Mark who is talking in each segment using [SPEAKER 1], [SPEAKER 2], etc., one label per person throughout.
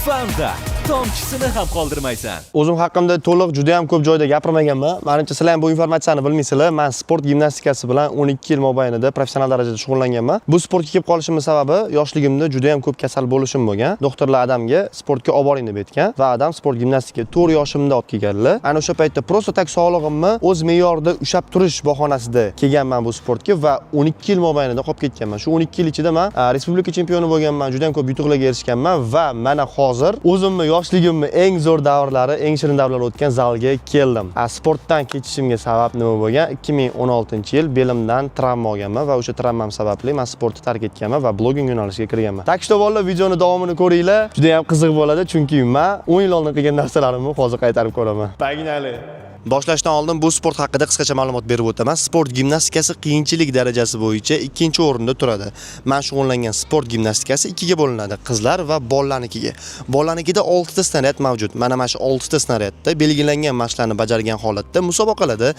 [SPEAKER 1] Fanta tomchisini ham qoldirmaysan.
[SPEAKER 2] O'zim haqimda to'liq juda ham ko'p joyda gapirmaganman. Manimcha, sizlar ham bu informatsiyani bilmaysizlar. Men sport gimnastikasi bilan 12 yil mobaynida professional darajada shug'ullanganman. Bu sportga kelib qolishimning sababi yoshligimda juda ham ko'p kasal bo'lishim bo'lgan. Doktorlar adamga sportga olib boring deb aytgan va adam sport gimnastikaga 4 yoshimda olib kelganlar. Ana o'sha paytda просто так sog'lig'imni o'z me'yorida ushlab turish bahonasida kelganman bu sportga va 12 yil mobaynida qolib ketganman. Shu 12 yil ichida men respublika chempioni bo'lganman, juda ham ko'p yutuqlarga erishganman va mana hozir o'zimni yoshligimni eng zo'r davrlari, eng shirin davrlar o'tgan zalga keldim. Sportdan ketishimga sabab nima bo'lgan? 2016-yil belimdan travma olganman va o'sha travmam sababli men sportni tark etganman va blogging yo'nalishiga kirganman. Так что bolalar, videoni davomini ko'ringlar. Juda ham qiziq bo'ladi, chunki men 10 yil oldin qilgan narsalarimni hozir qaytarib ko'raman. Погнали! Boshlashdan oldin bu sport haqida qisqacha ma'lumot berib o'taman. Sport gimnastikasi qiyinchilik darajasi bo'yicha ikkinchi o'rinda turadi. Men shug'ullangan sport gimnastikasi ikkiga bo'linadi: qizlar va bolalarnikiga. Bolalarnikida 6 ta snaryad mavjud. Mana shu 6 ta snaryadda belgilangan mashqlarni bajargan holatda musobaqalarda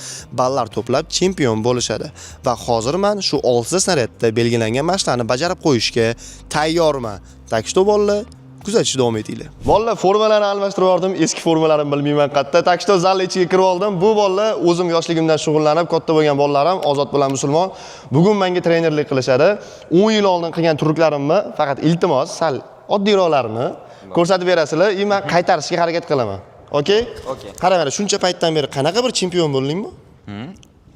[SPEAKER 2] ballar to'plab chempion bo'lishadi. Va hozir men shu 6 ta snaryadda belgilangan mashqlarni bajarib qo'yishga tayyorman. Так что bolalar, kuzatishda davom etinglar. Bolalar, formalarni almashtirib yubordim. Eski formalarimni bilmayman qayerda. Так что zal ichiga kirib oldim. Bu bolalar o'zim yoshligimdan shug'ullanib katta bo'lgan bolalarim, Ozod bilan Musulmon. Bugun menga trenerlik qilishadi. 10 yil oldin qilgan tryuklarimni faqat, iltimos, sal oddiyroqlarini ko'rsatib berasizlar. И men qaytarishga harakat qilaman. Okey?
[SPEAKER 3] Okey.
[SPEAKER 2] Qara, mana shuncha paytdan beri qanaqa bir chempion bo'ldingmi?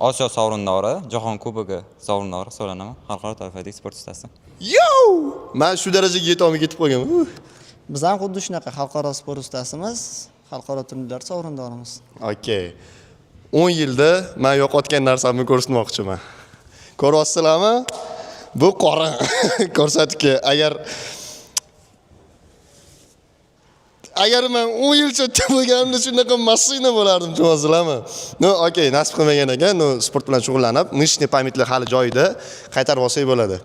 [SPEAKER 3] Osiyo sovrindori, Jahon Kubogi sovrindori hisoblanaman. Xalqaro toifadagi sport ustasi.
[SPEAKER 2] Yo! Men shu darajaga yetolmay ketib qolganman.
[SPEAKER 4] Biz ham xuddi shunaqa xalqaro sport ustasimiz, xalqaro turnirlar sovrindorimiz.
[SPEAKER 2] Okey. 10 yilda men yo'qotgan narsamni ko'rsatmoqchiman. Ko'ryapsizlarmi? Bu qorin ko'rsatki, agar men 10 yil chetda bo'lganimda shunaqa mashina bo'lardim, tushunasizlarmi? Ну, okey, nasib qilmagan ekan, ну, sport bilan shug'ullanib, мышечный память lar hali joyida, qaytarib olsak bo'ladi.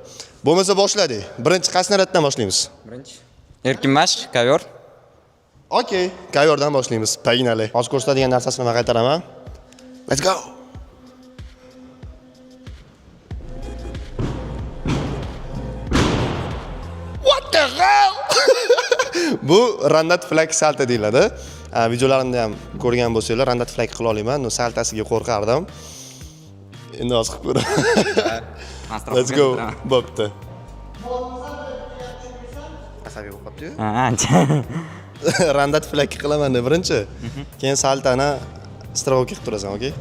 [SPEAKER 2] Bo'lmasa boshladik. Birinchi qaysi snaryaddan boshlaymiz?
[SPEAKER 3] Birinchi. Erkin mashq, ковёр.
[SPEAKER 2] Okey, ковёр dan boshlaymiz. Погнали. Hozir ko'rsatadigan narsasini men qaytaraman. Let's go. What the hell? Bu randat flag salto deyiladi. Videolarimda ham ko'rgan bo'lsanglar, randat flag qila olaman. Но saltasiga qo'rqardim. Endi hozir qilib ko'raman. Let's go. Bo'pti. Asabiy bo'lib qolibdi-yu.
[SPEAKER 3] Ha, ancha.
[SPEAKER 2] Randat flag qilaman deb birinchi. Keyin saltani страховка qilib turasan, okey?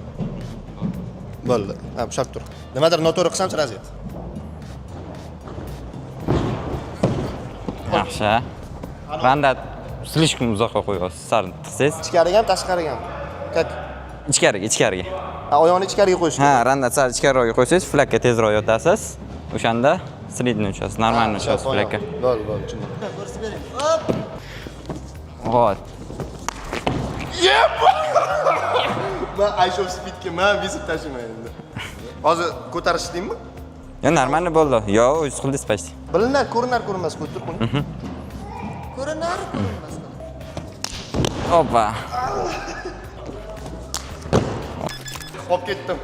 [SPEAKER 2] Bo'ldi. Ha, ushlab tur. Nimadir noto'g'ri qilsam, сразу ayt.
[SPEAKER 3] Yaxshi. Randat слишком uzoqqa qo'yapsiz. Sal tiqsangiz.
[SPEAKER 2] Ichkariga ham, tashqariga ham. Как?
[SPEAKER 3] Ichkariga, ichkariga.
[SPEAKER 2] Ha, oyoqni ichkariga qo'yish.
[SPEAKER 3] Ha, randat sal ichkariroqga qo'ysangiz, flakka tezroq yotasiz. O'shanda средний uchasiz, нормально uchasiz flakka.
[SPEAKER 2] Bo'ldi, bo'ldi, tushundim.
[SPEAKER 4] Ko'rsatib bering.
[SPEAKER 3] Вот.
[SPEAKER 2] Man iShow Speedga man вызов tashlayman endi. Hozir ko'tarish deymi?
[SPEAKER 3] Yo, нормально bo'ldi. Yo, o'zingiz qildingiz почти.
[SPEAKER 2] Bilinar, ko'rinar, ko'rinmas qo'yib tur qo'lni.
[SPEAKER 4] Ko'rinar, ko'rinmas.
[SPEAKER 3] Опа.
[SPEAKER 2] Qolib ketdim.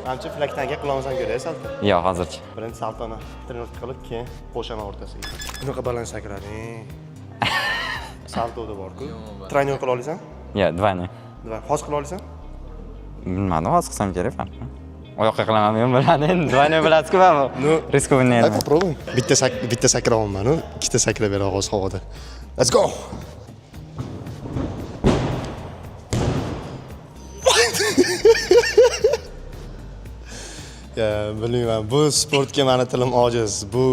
[SPEAKER 2] Manimcha, flakdan keyin qilolmasam kerak salto.
[SPEAKER 3] Yo'q, hozircha.
[SPEAKER 2] Birinchi saltoni тренировка qilib, keyin qo'shaman o'rtasiga. Bunaqa baland sakrading. Saltoda bor-ku. Тройной qila olasan?
[SPEAKER 3] Yo, двойной.
[SPEAKER 2] Nima, hozir qila olasan?
[SPEAKER 3] Bilmadim, hozir qilsam kerak farqi. Oyoqqa qilaman, men biladi endi. Двойной bilasizku baribir.
[SPEAKER 2] Ну,
[SPEAKER 3] Рискованный.
[SPEAKER 2] Давай попробуем. Bitta sakrayapman, u ikkita sakrab beraman hozir havoda. Let's go. Ya, bilmayman, bu sportga mani tilim ojiz. Bu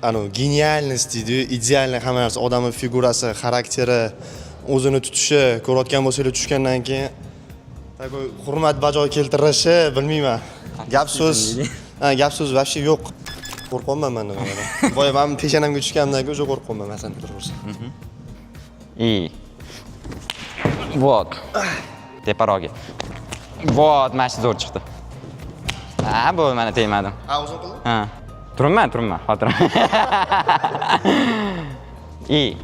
[SPEAKER 2] anu гениальность deydi, идеальный hamma narsa, odamning figurasi, xarakteri, o'zini tutishi, ko'rayotgan bo'lsanglar, tushgandan keyin такой hurmat bajo keltirishi, bilmayman. Gap so'z, ha, gap so'z вообще yo'q. Qo'rqyapman man nimadan. Boya men peshonamga tushgandan keyin уже qo'rqyapman, masalan, turaversa.
[SPEAKER 3] И. Вот. Teparog'i. Вот, mana shu zo'r chiqdi. Ha, bo'ldi, mana tegmadim.
[SPEAKER 2] Ha, o'zing qilding?
[SPEAKER 3] Ha. Turibman, turibman, xotiram. И.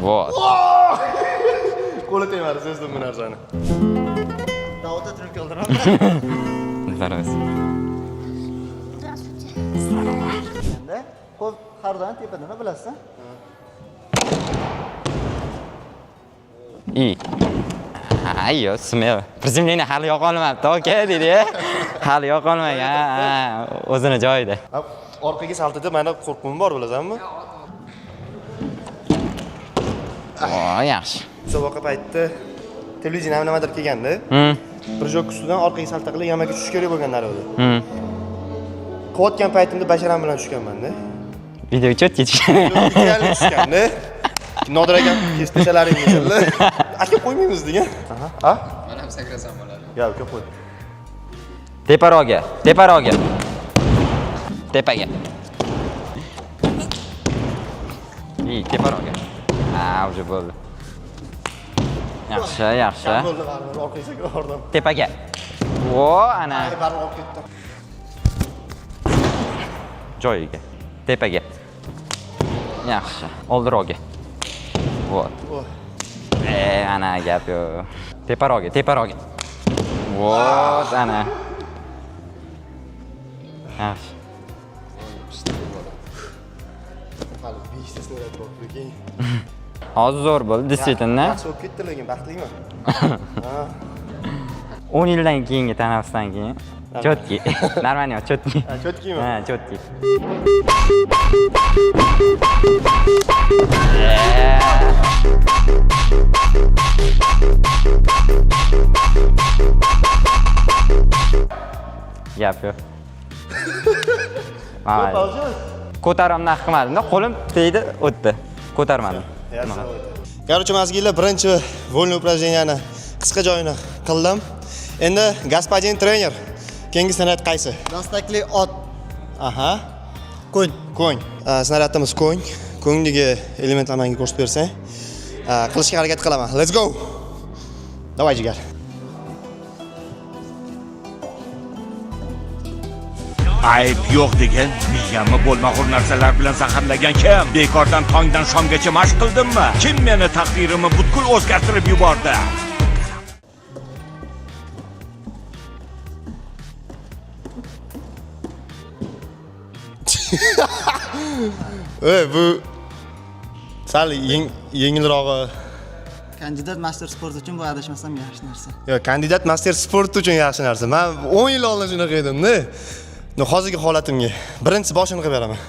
[SPEAKER 3] Вот.
[SPEAKER 2] Qo'li tegmadi, sezdim bu narsani.
[SPEAKER 4] Davoda трюк qildiraman.
[SPEAKER 3] Здорово.
[SPEAKER 4] Endi qo'l har doim tepada, bilasiz.
[SPEAKER 3] И. Ayyo, смело. Приземление hali yo'qolmabdi, aka dedi. Hali yo'qolmagan. Ha, o'zini joyida.
[SPEAKER 2] Orqaga saltida mani qo'rquvim bor, bilasanmi?
[SPEAKER 3] O, yaxshi.
[SPEAKER 2] Musobaqa paytida televideniyada nimadir kelganda, прыжок ustidan orqaga salta qilib яма ga tushish kerak bo'lgan naryoqda. Qilayotgan paytimda basharam bilan tushganman-da.
[SPEAKER 3] Video четкий tushgan.
[SPEAKER 2] Ideal tushganda. Nodir akam kesib tashlaring dedilar. Aka, qo'ymaymiz degan. Aha. A?
[SPEAKER 5] Man ham sakrasam bo'ladi.
[SPEAKER 2] Ya, uka, qo'y.
[SPEAKER 3] Teparoqga, teparoqga. Tepaga. И, teparoqga. Ha, уже bo'ldi. Yaxshi, yaxshi.
[SPEAKER 2] Bo'ldi, baribir orqaga sakrab yubordim.
[SPEAKER 3] Tepaga. Vo, ana.
[SPEAKER 2] Baribir olib ketdim.
[SPEAKER 3] Joyiga. Tepaga. Yaxshi. Oldiroqga. Вот. E, ana gap yo'q. Teparoqga, teparoqga. Вот, ana. Yaxshi.
[SPEAKER 2] Hali 5 ta snaryad bor, lekin.
[SPEAKER 3] Hozir zo'r bo'ldi, действительно.
[SPEAKER 2] Yaxshi bo'lib ketdi, lekin baxtliman.
[SPEAKER 3] 10 yildan keyingi tanaffusdan keyin четкий. Нормально, четкий.
[SPEAKER 2] Ha, четкий mi?
[SPEAKER 3] Ha, четкий. Gap yo'q. Mayli. Ko'taramdan qilmadim-da, qo'lim tegdi, o'tdi. Ko'tarmadim.
[SPEAKER 2] Короче, mazgillar, birinchi вольный упражнение ni qisqa joyini qildim. Endi, господин trener, keyingi snaryad qaysi?
[SPEAKER 4] Dastakli ot.
[SPEAKER 2] Aha.
[SPEAKER 4] Конь.
[SPEAKER 2] Конь. Snaryadimiz конь. Конь dagi elementlarni menga ko'rsatib bersang. Qilishga harakat qilaman. Let's go. Давай, jigar.
[SPEAKER 6] Ayb yo'q degan miyamni bo'lmag'ur narsalar bilan zaharlagan kim? Bekordan tongdan shomgacha mashq qildimmi? Kim meni taqdirimni butkul o'zgartirib yubordi?
[SPEAKER 2] Ey, bu sal yengilrog'i.
[SPEAKER 4] Кандидат мастер спорт uchun bu, adashmasam, yaxshi narsa.
[SPEAKER 2] Yo'q, кандидат мастер спорт uchun yaxshi narsa. Men 10 yil oldin shunaqa edimda. Но, hozirgi holatimga birinchisi boshini qilib beraman.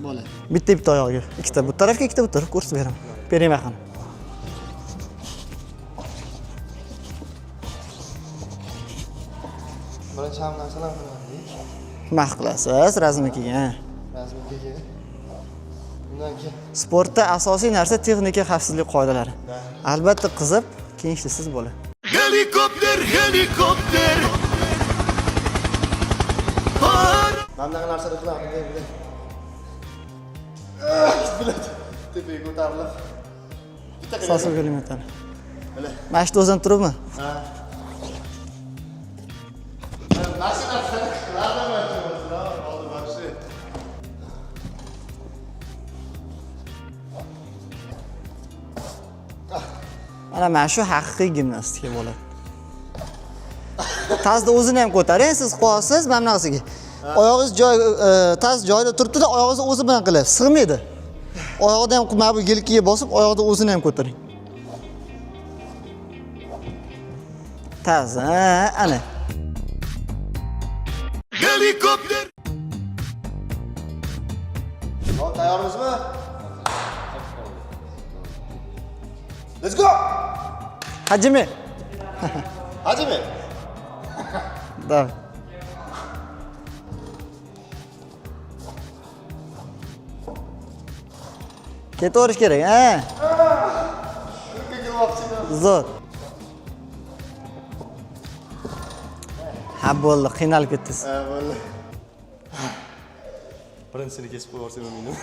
[SPEAKER 4] Bo'ladi. Bitta bitta oyog'iga. Ikkita bu tarafga, ikkita bu tarafga ko'rsatib beraman. Перемах ini.
[SPEAKER 2] Birinchi ham narsalar qilaman.
[SPEAKER 4] Nima qilasiz? Разминка ga.
[SPEAKER 2] Разминка ga. Undan keyin
[SPEAKER 4] Sportda asosiy narsa texnika xavfsizlik qoidalari. Albatta qizib, keyin ishlaysiz bo'ladi.
[SPEAKER 1] Helikopter, helikopter.
[SPEAKER 2] Mana bunaqa narsalar qilaman. Bunday, bunday. Biladi. Tepaga ko'tarilib. Bitta qilib.
[SPEAKER 4] Сосок elementari. Mana shu o'zim turibmi?
[SPEAKER 2] Mana shu narsani qilardim hozir вообще.
[SPEAKER 4] Mana shu haqiqiy gimnastika bo'ladi. Tazda o'zini ham ko'taring, siz qo'yasiz mana bunaqasiga. Oyog'ingiz joy taz joyida turibdi-da, oyog'ingizni o'zi bilan qilyapsiz, sig'maydi. Oyog'ida ham mana bu yelkaga bosib, oyog'ida o'zini ham ko'taring. Taz, ha, ana.
[SPEAKER 1] Helikopter.
[SPEAKER 2] Hop, tayyormizmi? Let's go!
[SPEAKER 4] Hajimi.
[SPEAKER 2] Hajimi.
[SPEAKER 4] Давай. Ketaverish kerak, ha? Zo'r. Ha, bo'ldi, qiynalib ketdingiz.
[SPEAKER 2] Ha, bo'ldi. Birinchisini kesib qo'yib yuborsam bo'lmaydimi?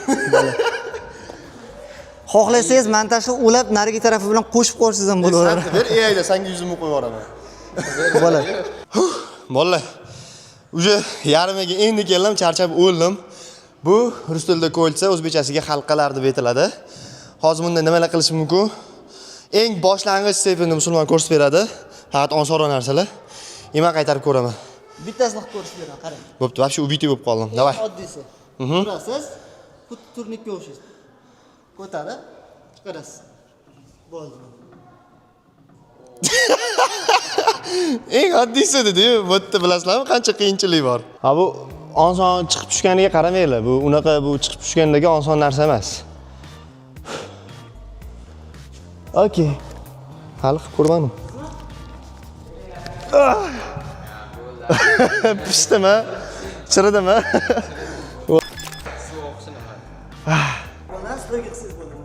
[SPEAKER 4] Xohlasangiz montajni ulab narigi tarafi bilan qo'shib qo'ysangiz ham bo'laveradi.
[SPEAKER 2] Ber AIda sanga yuzimni qo'yib yuboraman.
[SPEAKER 4] Bo'ladi.
[SPEAKER 2] Bolalar, уже yarmiga endi keldim, charchab o'ldim. Bu rus tilida кольца, o'zbekchasiga halqalar deb aytiladi. Hozir bunda nimalar qilish mumkin? Eng boshlang'ich степ ini musulmon ko'rsatib beradi. Faqat osonroq narsalar. И man qaytarib ko'raman.
[SPEAKER 4] Bittasini qilib ko'rsatib beraman, qarang.
[SPEAKER 2] Bo'pti, вообще убитый bo'lib qoldim. Давай.
[SPEAKER 4] Oddiysi. Turasiz, xuddi turnikka o'xshaysiz. Ko'tarib, Chiqarasiz. Bo'ldi.
[SPEAKER 2] Eng oddiysi dedi-yu, bu yerda bilasizlarmi qancha qiyinchilik bor? Ha, bu oson chiqib tushganiga qaramanglar. Bu unaqa, bu chiqib tushgandagi oson narsa emas. Okey. Hali qilib ko'rmadim. Ah! Pishdimi? Chiridimi?
[SPEAKER 4] Bo'ldi, стойка qilsangiz bo'ldi.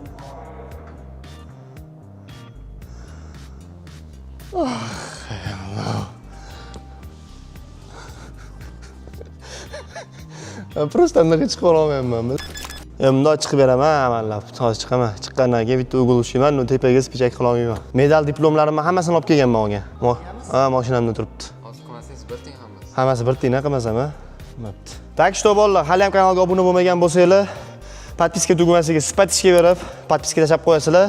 [SPEAKER 2] Просто anaqa chiqib ololmayapman. E, bundoq chiqib beraman amallab. Hozir chiqaman. Chiqqandan keyin bitta угол ushlayman, uni tepaga спичак qila olmayman. Medal, diplomlarimni hammasini olib kelganman olgan. Ha, mashinamda turibdi.
[SPEAKER 5] Hozir qilmasangiz, bir tiyin hammasi.
[SPEAKER 2] Hammasi bir tiyin qilmasam, ha? Bo'pti. Так что, bolalar, hali ham kanalga obuna bo'lmagan bo'lsanglar, подписка tugmasiga sipatishga berib, подписка tashlab qo'yasizlar.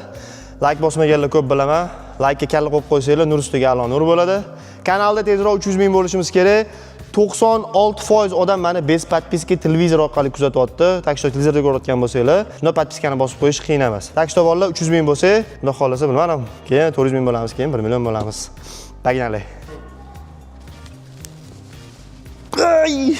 [SPEAKER 2] Like bosmaganlar ko'p, bilaman. Likega kalla qo'yib qo'ysanglar, nur ustiga a'lo nur bo'ladi. Kanalda tezroq 300 ming bo'lishimiz kerak. 96% odam mani без подписки televizor orqali kuzatyapti. Так что televizorda ko'rayotgan bo'lsanglar, shunda подписка ni bosib qo'yish qiyin emas. Так что, bolalar, 300 ming bo'lsa, xudo xohlasa, bilmadim, keyin 400 ming bo'lamiz, keyin 1 million bo'lamiz. Погнали. Ay!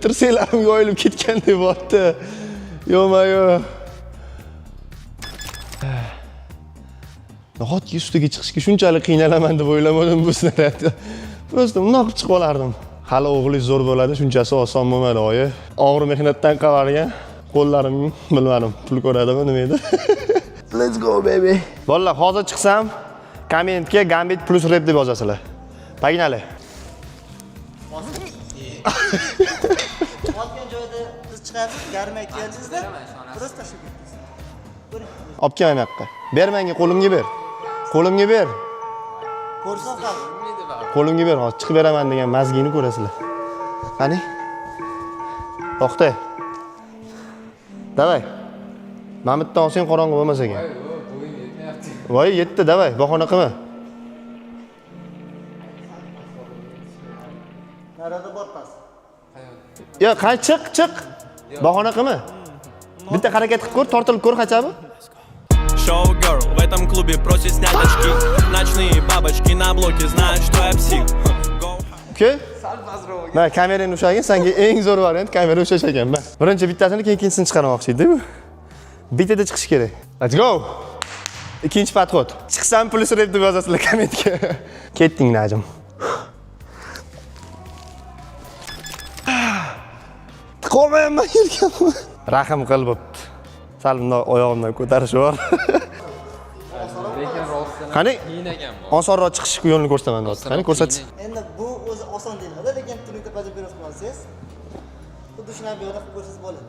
[SPEAKER 2] Tirsaklarim yoyilib ketgandek bo'pti. Yo'ma-yo. Nahotki ustiga chiqishga shunchalik qiynalaman deb o'ylamadim bu snaryadda. Просто bundoq qilib chiqib olardim. Hali o'g'lingiz zo'r bo'ladi, shunchasi oson bo'lmadi, oyi. Og'ir mehnatdan qavargan qo'llarim, bilmadim, pul ko'radimi, nima edi. Let's go, baby. Bolalar, hozir chiqsam, kommentga Gambit plus rep deb yozasizlar. Погнали.
[SPEAKER 4] Qolgan joyda siz chiqasiz, garmay keldingizda, просто tashlab ketdingiz.
[SPEAKER 2] Olib kelma bu yoqqa. Ber menga, qo'limga ber. Qo'limga ber.
[SPEAKER 4] Ko'rsa qol.
[SPEAKER 2] Qo'limga ber, hozir chiqib beraman degan мозги ni ko'rasizlar. Qani? To'xta. Давай. Mana bu yerdan olsang, qorong'i bo'lmas ekan. Voy, yetdi, давай, bahona qilma.
[SPEAKER 4] Narada bor past.
[SPEAKER 2] Yo, qani, chiq, chiq. Bahona qilma. Bitta harakat qilib ko'r, tortilib ko'r хотя бы.
[SPEAKER 7] Шоу-герл в этом клубе просит снять очки. Ночные бабочки на блоке знают, что я псих. Go.
[SPEAKER 2] Uka? Mana, kamerani ushlagin, senga eng zo'r variant kamera ushlash ekan. Mana. Birinchi bittasini, keyin ikkinchisini chiqarmoqchi edi bu. Bittada chiqish kerak. Let's go. Ikkinchi подход. Chiqsam, plus rep deb yozasizlar kommentga. Ketding, Najim. Tiqolmayapman yelkamni. Rahm qil, bo'pti. Sal bundoq oyog'imdan ko'tarishib yubor.
[SPEAKER 5] Lekin rostdan
[SPEAKER 2] Qani?
[SPEAKER 5] qiyin ekan bu.
[SPEAKER 2] Osonroq chiqish yo'lini ko'rsataman hozir. Qani, ko'rsat.
[SPEAKER 4] Endi bu o'zi oson deyiladi, lekin turnikda bajarib qilsangiz, xuddi shunaqa bu yoqda qilib ko'rsangiz bo'ladi.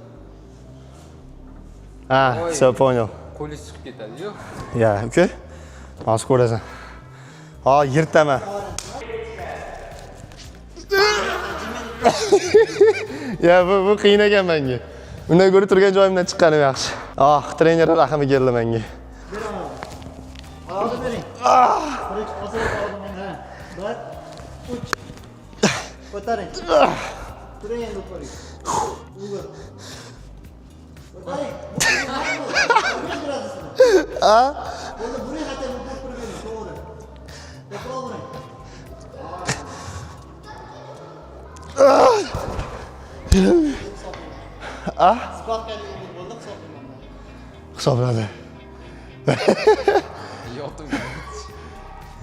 [SPEAKER 2] Ha, всё, понял.
[SPEAKER 5] Qo'lingiz chiqib ketadi-yu.
[SPEAKER 2] Ya, uka. Hozir ko'rasan. Ha, yirtaman. Ya, bu qiyin ekan menga. Undan ko'ra turgan joyimdan chiqqanim yaxshi. Ah, trener rahmi keldi menga.
[SPEAKER 4] Oyog'ini bering. Birinchi osilib oldin, ha. Bir, uch. Ko'taring. Turing endi ko'ring. Угол. Ko'taring.
[SPEAKER 2] A?
[SPEAKER 4] Bo'ldi, buring, hatto bu turib bering, to'g'ri. Ko'proq buring.
[SPEAKER 2] A?
[SPEAKER 4] Skladkali угол bo'ldi, hisoblayman.
[SPEAKER 2] Hisobladi.
[SPEAKER 5] Yotib.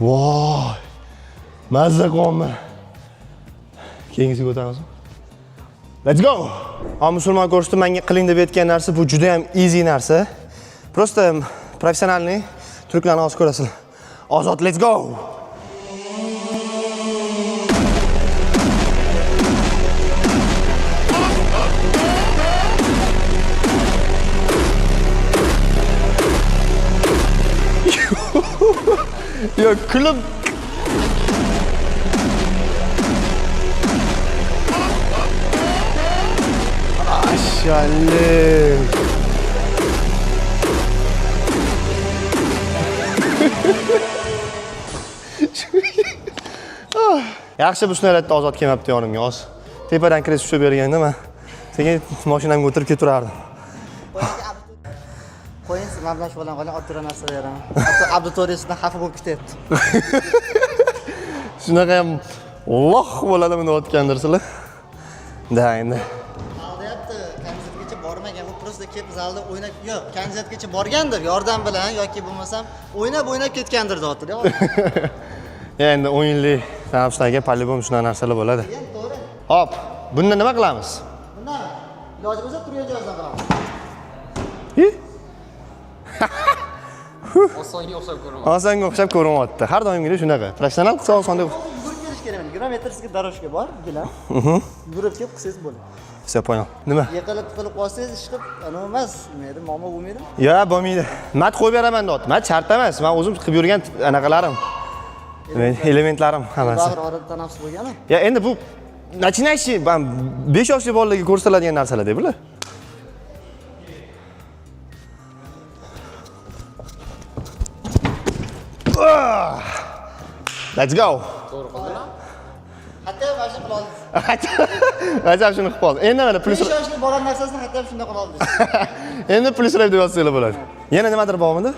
[SPEAKER 2] Voy. Mazza qilyapman. Keyingisiga o'tamizmi? Let's go. Ha, musulmon ko'rsatdi menga qiling deb aytgan narsa, bu juda ham easy narsa. Просто профессиональный truklarni hozir ko'rasizlar. Ozod, let's go. Yo, kulib. Ashalim. Yaxshi, bu snaryadda Ozod kelmabdi yonimga. Oz Tepadan крест tushib berganda man sekin mashinamga o'tirib ketaverardim.
[SPEAKER 4] Qo'ying, siz man bilan shug'ullanib qoling, olib turgan narsa beraman. Hatto auditoriyasidan xafa bo'lib ketyapti.
[SPEAKER 2] Shunaqa ham loh bo'ladimi deyotgandirsizlar. Да, endi.
[SPEAKER 4] Aldayapti, konsertgacha bormagan, u просто kelib zalda o'ynab, yo'q, konsertgacha borgandir, yordam bilan yoki bo'lmasam o'ynab o'ynab ketgandir deyapti.
[SPEAKER 2] Endi 10 yillik tanaffusdan keyin по-любому shunaqa narsalar bo'ladi.
[SPEAKER 4] Endi to'g'ri.
[SPEAKER 2] Hop, bunda nima qilamiz?
[SPEAKER 4] Bundan iloji bo'lsa turgan joyingizdan qilamiz.
[SPEAKER 2] Hi?
[SPEAKER 5] Osonga o'xshab ko'rinadi.
[SPEAKER 2] Osonga o'xshab ko'rinyapti. Har doimgidek shunaqa. Professional qilsa osondek.
[SPEAKER 4] Yugurib kelish kerak mana 20 metr sizga дорожка bor, gilam. Yugurib kelib qilsangiz bo'ladi.
[SPEAKER 2] Все, понял. Nima?
[SPEAKER 4] Yiqilib tiqilib qolsangiz ish qilib, anavi emas, nima edi, muammo bo'lmaydi.
[SPEAKER 2] Ya, bo'lmaydi. Mat qo'yib beraman deyapti. Mat shart emas. Men o'zim qilib yurgan anaqalarim. Elementlarim hammasi.
[SPEAKER 4] Baribir orada tanaffus bo'lgani.
[SPEAKER 2] Ya endi bu начинающий, 5 yoshli bolalarga ko'rsatiladigan narsalar-da bular. Ah! Let's go.
[SPEAKER 5] To'g'ri qildilar.
[SPEAKER 4] Hatto mana shuni qila oldingiz.
[SPEAKER 2] Ajab shuni qilib qoldi. Endi mana plyus
[SPEAKER 4] 5 yoshli bola narsasini hatto shunday qila oldingiz.
[SPEAKER 2] Endi plyus deb yozsanglar bo'ladi. Yana nimadir bormidi?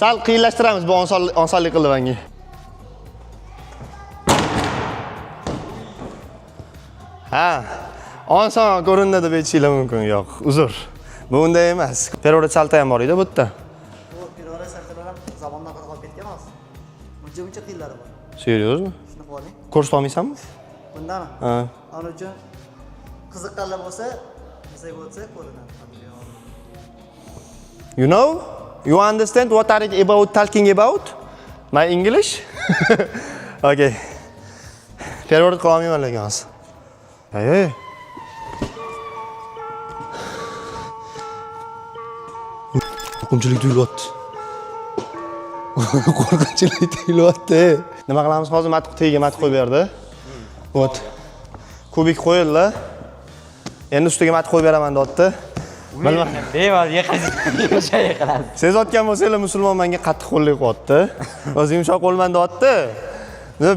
[SPEAKER 2] Sal qiyinlashtiramiz bu osonlik qildi menga. Ha, oson ko'rinadi deb aytishinglar mumkin. Yo'q, uzr. Bu unday emas. Переворот salto ham bor edi bu yerda.
[SPEAKER 4] Bu переворот saltolar ham zamondan qolib ketgan hozir. Buncha buncha qiyinlari bor.
[SPEAKER 2] Серьезно?
[SPEAKER 4] Shuni qilib oling.
[SPEAKER 2] Ko'rsata olmaysanmi?
[SPEAKER 4] Bundami?
[SPEAKER 2] Ha.
[SPEAKER 4] Ana uchun qiziqqanlar bo'lsa, bizga o'tsa ko'rinadi.
[SPEAKER 2] You know? You understand what are about talking about? My English? Okay. Переворот qila olmayman lekin hozir. Ey. Qo'rqinchlik tuyulyapti. Qo'rqinchlik tuyulyapti. Nima qilamiz hozir? Mat tagiga mat qo'yib berdi. Вот. Kubik qo'yildi. Endi ustiga mat qo'yib beraman deyapti. Bilmadim.
[SPEAKER 3] Bemalol yiqilasiz, o'sha yiqilasiz.
[SPEAKER 2] Sezayotgan bo'lsanglar, musulmon menga qattiq qo'llik qilyapti. O'zi yumshoq qo'lman deyapti.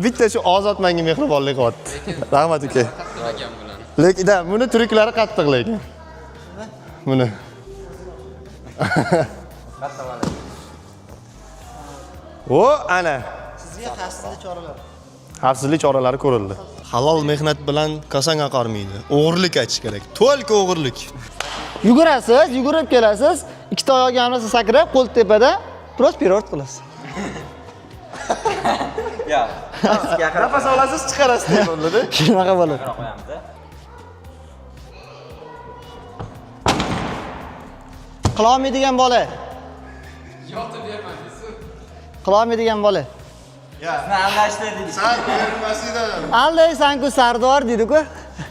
[SPEAKER 2] Bitta shu Ozod menga mehribonlik qilyapti. Rahmat, uka.
[SPEAKER 5] Qattiq ekan bularni.
[SPEAKER 2] Lekin да, buni triklari qattiq lekin. Buni. O, ana.
[SPEAKER 4] Sizga xavfsizlik choralari.
[SPEAKER 2] Xavfsizlik choralari ko'rildi. Halol mehnat bilan kosang oqarmaydi. O'g'irlik aytish kerak. Только o'g'irlik.
[SPEAKER 4] Yugurasiz, yugurib kelasiz, ikkita oyog'i hamrasi sakrab, qo'l tepada, просто переворот qilasiz.
[SPEAKER 3] Yo'q.
[SPEAKER 2] Nafas olasiz, chiqarasiz deb bo'ladi.
[SPEAKER 4] Shunaqa bo'ladi.
[SPEAKER 3] Qo'yamiz.
[SPEAKER 4] Qila olmaydigan bola.
[SPEAKER 5] Yotib bermadingiz.
[SPEAKER 4] Qila olmaydigan bola.
[SPEAKER 3] Sizni aldashdi deydi.
[SPEAKER 2] Sal ko'rinmasida.
[SPEAKER 4] Aldaysan-ku Sardor deydi-ku.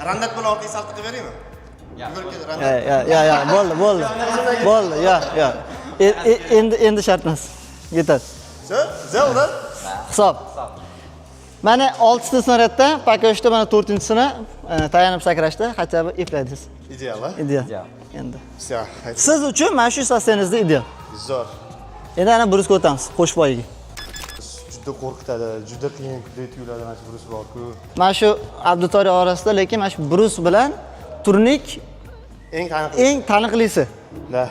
[SPEAKER 2] Randat bilan orqaga salto qilib beraymi?
[SPEAKER 4] Ya, ya, ya, ya, bo'ldi, bo'ldi. Bo'ldi, ya, ya. Endi shart emas. Yetadi.
[SPEAKER 2] Zelda.
[SPEAKER 4] Hisob. Mana 6 ta snaryaddan пока что mana 4-chisini tayanib sakrashda хотя бы epladingiz.
[SPEAKER 2] Ideal, a?
[SPEAKER 4] Ideal.
[SPEAKER 3] Ideal.
[SPEAKER 4] Endi.
[SPEAKER 2] Всё.
[SPEAKER 4] Siz uchun mana shu состояние ngizda ideal.
[SPEAKER 2] Zo'r.
[SPEAKER 4] Endi ana брус ga o'tamiz, qo'shboyiga.
[SPEAKER 2] Juda qo'rqitadi, juda qiyin tuyuladi mana shu brus bor-ku.
[SPEAKER 4] Mana shu auditoriya orasida lekin mana shu brus bilan turnik
[SPEAKER 2] Eng taniqli.
[SPEAKER 4] Eng taniqlisi.
[SPEAKER 2] Да.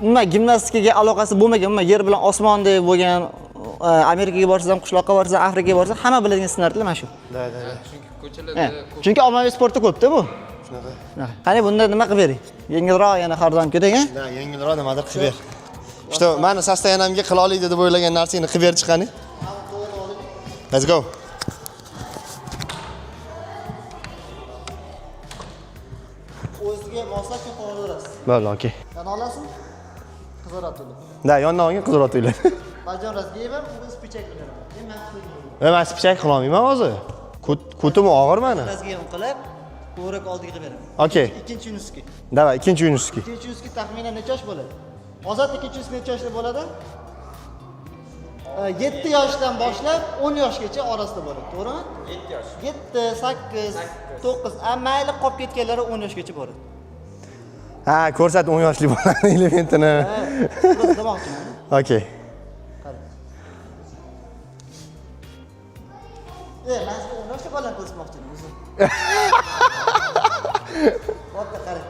[SPEAKER 4] Umuman gimnastikaga aloqasi bo'lmagan, umuman yer bilan osmondek bo'lgan, Amerikaga borsangiz ham, qishloqqa borsangiz ham, Afrikaga borsangiz hamma biladigan standartlar mana shu.
[SPEAKER 2] Да.
[SPEAKER 5] Chunki
[SPEAKER 4] He,
[SPEAKER 5] ko'chalarda ko'p.
[SPEAKER 4] Chunki ommaviy sportda ko'pda bu.
[SPEAKER 2] Shunaqa.
[SPEAKER 4] Shunaqa. Qani bunda nima qilib bering? Yengilroq yana har doimgidek, a?
[SPEAKER 2] Да, yengilroq nimadir qilib ber. Что, mani состояние mga qila oladi deb o'ylagan narsangni qilib berchi qani. Let's go.
[SPEAKER 4] O'ziga moslab kelib olaverasiz.
[SPEAKER 2] Bo'ldi, okey.
[SPEAKER 4] Yana olasizmi? Qizaradi ular.
[SPEAKER 2] Да, yondan olgin qizaradi ular.
[SPEAKER 4] Bajon разгиб ham, u спичак qilaman. Men man
[SPEAKER 2] E, men спичак qila olmayman hozir. Ko'tim og'ir mani.
[SPEAKER 4] Разгиб qilib, ko'rak oldiga qilib beraman.
[SPEAKER 2] Okey.
[SPEAKER 4] Ikkinchi юнический.
[SPEAKER 2] Давай, ikkinchi юнический.
[SPEAKER 4] Ikkinchi юнический taxminan necha yosh bo'ladi? Ozod ikkinchi юнический necha yoshda bo'ladi? 7 yoshdan boshlab 10 yoshgacha orasida bo'ladi, to'g'rimi?
[SPEAKER 3] 7 yosh.
[SPEAKER 4] 7, 8, 9, a mayli qolib ketganlari 10 yoshgacha boradi.
[SPEAKER 2] Ha, ko'rsat 10 yoshli bolani elementini.
[SPEAKER 4] Просто demoqchiman.
[SPEAKER 2] Okey.
[SPEAKER 4] Qarang. E, men sizga 10 yoshli bolani ko'rsatmoqchiman o'zi. Bo'pti, qarang.